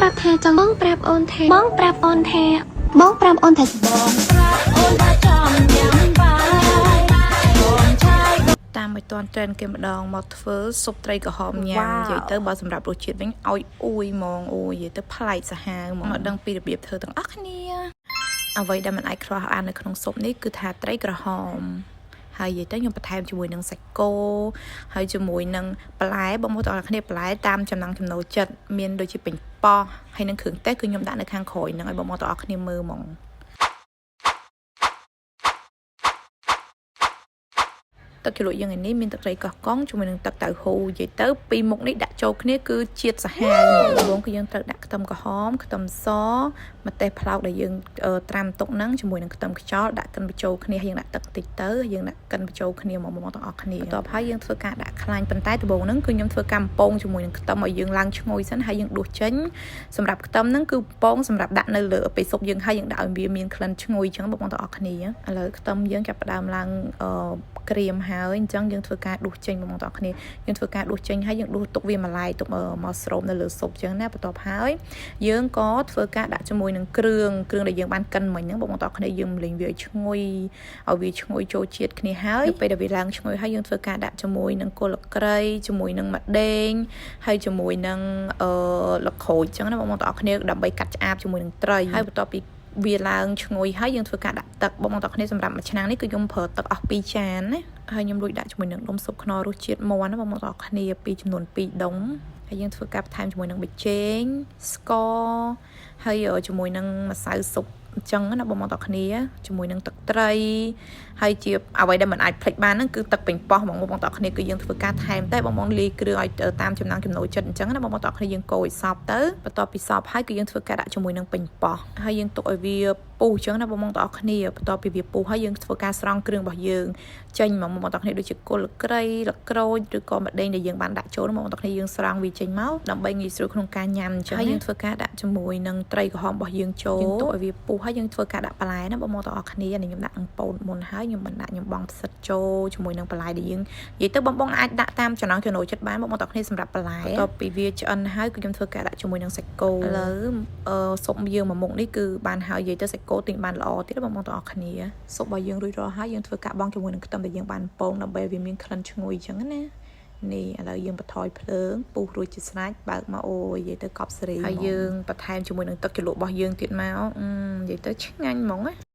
ប្រាប់ថាចង់បងប្រាប់អូនថាបងប្រាប់អូនថាបងប្រាប់អូនថា បងប្រាប់អូនថាចង់ញ៉ាំបាយបងឆាយ តាមឲ្យតាន់ trend គេម្ដងមកធ្វើស៊ុបត្រីក្រហមញ៉ាំនិយាយទៅបើសម្រាប់រសជាតិវិញឲ្យអួយហ្មងអូយនិយាយទៅប្លែកសាហាវហ្មងមកដឹងពីរបៀបធ្វើទាំងអស់គ្នាអ្វីដែលមិនអាចខ្វះអាននៅក្នុងស៊ុបនេះគឺថាត្រីក្រហមហើយនិយាយទៅខ្ញុំបន្ថែមជាមួយនឹងសាច់គោហើយជាមួយនឹងបន្លែបងប្អូនទាំងអស់គ្នាបន្លែតាមចំណង់ចំណូលចិត្តមានដូចជាប៉េងប៉ោះហើយនឹងគ្រឿងទេសគឺខ្ញុំដាក់នៅខាងក្រោយហ្នឹងឲ្យបងប្អូនទាំងអស់គ្នាមើលហ្មង ទឹកជ្រលក់យើងឯនេះមានទឹកត្រីកោះកុងជាមួយនឹងទឹកតៅហ៊ូនិយាយទៅពីរមុខនេះដាក់ចូលគ្នាគឺជាតិសាហាវហ្មងដំបូងគឺយើងត្រូវដាក់ខ្ទឹមក្រហមខ្ទឹមសម្ទេសផ្លោកដែលយើងត្រាំទុកហ្នឹងជាមួយនឹងខ្ទឹមខ្យល់ដាក់កិនបញ្ចូលគ្នាហើយយើងដាក់ទឹកតិចទៅហើយយើងដាក់កិនបញ្ចូលគ្នាមកមកទាំងអស់គ្នាបន្ទាប់ហើយយើងធ្វើការដាក់ខ្លាញ់ប៉ុន្តែដំបូងហ្នឹងគឺខ្ញុំធ្វើការបំពងជាមួយនឹងខ្ទឹមឲ្យយើងឡើងឈ្ងុយសិនហើយយើងដួសចេញសម្រាប់ខ្ទឹមហ្នឹងគឺបំពងសម្រាប់ដាក់នៅលើពេលស៊ុបយើងហើយយើងដាក់ឲ្យវាមានក្លិនឈ្ងុយអញ្ចឹងបងប្អូនទាំងអស់គ្នាឥឡូវខ្ទឹមយើងចាប់ផ្ដើមឡើងអឺក្រៀមហើយអញ្ចឹងយើងធ្វើការដួសចេញបងប្អូនទាំងអស់គ្នាយើងធ្វើការដួសចេញហើយយើងដួសទុកវាមួយឡែកទុកមកស្រូបនៅលើស៊ុបអញ្ចឹងណាបន្ទាប់ហើយយើងក៏ធ្វើការដាក់ជាមួយនឹងគ្រឿងគ្រឿងដែលយើងបានកិនមិញហ្នឹងបងប្អូនទាំងអស់គ្នាយើងលេងវាឲ្យឈ្ងុយឲ្យវាឈ្ងុយចូលជាតិគ្នាហើយពេលដែលវាឡើងឈ្ងុយហើយយើងធ្វើការដាក់ជាមួយនឹងគល់ក្រីជាមួយនឹងម្ដេងហើយជាមួយនឹងអឺលក្រូចអញ្ចឹងណាបងប្អូនទាំងអស់គ្នាដើម្បីកាត់ឆ្អាបជាមួយនឹងត្រីហើយបន្ទាប់ពីវាឡើងឈ្ងុយហើយយើងធ្វើការដាក់ទឹកបងប្អូនទាំងគ្នាសម្រាប់មួយឆ្នាំងនេះគឺខ្ញុំប្រើទឹកអស់2ចានណាហើយខ្ញុំលួចដាក់ជាមួយនឹងដុំស៊ុបខ្នុររសជាតិមាន់ណាបងប្អូនទាំងគ្នាពីចំនួន2ដុំហើយយើងធ្វើការបន្ថែមជាមួយនឹងប៊ីចេងស្ករហើយជាមួយនឹងម្សៅស៊ុបអញ្ចឹងណាបងប្អូនទាំងគ្នាជាមួយនឹងទឹកត្រីហើយជាអ្វីដែលមិនអាចភ្លេចបានហ្នឹងគឺទឹកប៉េងប៉ោះហ្មងបងប្អូនទាំងគ្នាគឺយើងធ្វើការថែមតែបងប្អូនលាយគ្រឿងឲ្យតាមចំណង់ចំណូលចិត្តអញ្ចឹងណាបងប្អូនទាំងគ្នាយើងកូរឲ្យសព្វទៅបន្ទាប់ពីសព្វហើយគឺយើងធ្វើការដាក់ជាមួយនឹងប៉េងប៉ោះហើយយើងទុកឲ្យវាពុះអញ្ចឹងណាបងប្អូនទាំងអស់គ្នាបន្ទាប់ពីវាពុះហើយយើងធ្វើការស្រង់គ្រឿងរបស់យើងចេញហ្មងបងប្អូនទាំងគ្នាដូចជាគល់ក្រីលក្រូចឬក៏ម្ដេងដែលយើងបានដាក់ចូលបងប្អូនទាំងគ្នាយើងស្រង់វាចេញមកដើម្បីងាយស្រួលក្នុងការញ៉ាំអញ្ចឹងហើយយើងធ្វើការដាក់ជាមួយនឹងត្រីក្រហមរបស់យើងចូលយើងទុកឲ្យវាពុះហើយយើងធ្វើការដាក់បន្លែណាបងប្អូនទាំងអស់គ្នានេះខ្ញុំដាក់អំពូនមុនហើយខ្ញុំមិនដាក់ខ្ញុំបងផ្សិតចូលជាមួយនឹងបន្លែដែលយើងនិយាយទៅបងបងអាចដាក់តាមចំណង់ចំណូលចិត្តបានបងប្អូនទាំងគ្នាសម្រាប់បន្លែបន្ទាប់ពីវាឆ្អិនហើយគឺខ្ញុំធ្វើការដាក់ជាមួយនឹងសាច់គោឥឡូវអឺស៊ុបយើងមួយមុខនេះគឺបានហើយនិយាយទៅសាច់គោទិញបានល្អទៀតបងប្អូនទាំងអស់គ្នាស៊ុបរបស់យើងរួចរាល់ហើយយើងធ្វើការបង់ជាមួយនឹងខ្ទឹមដែលយើងបានពងដើម្បីឲ្យវាមានក្លិនឈ្ងុយអញ្ចឹងណានេះឥឡូវយើងបន្ថយភ្លើងពុះរួចជាស្រេចបើកមកអូយនិយាយទៅកប់សេរីហើយយើងបន្ថែមជាមួយនឹងទឹកជ្រលក់របស់យើងទៀតមកនិយាយទៅឆ្ងាញ់ហ្មងណា។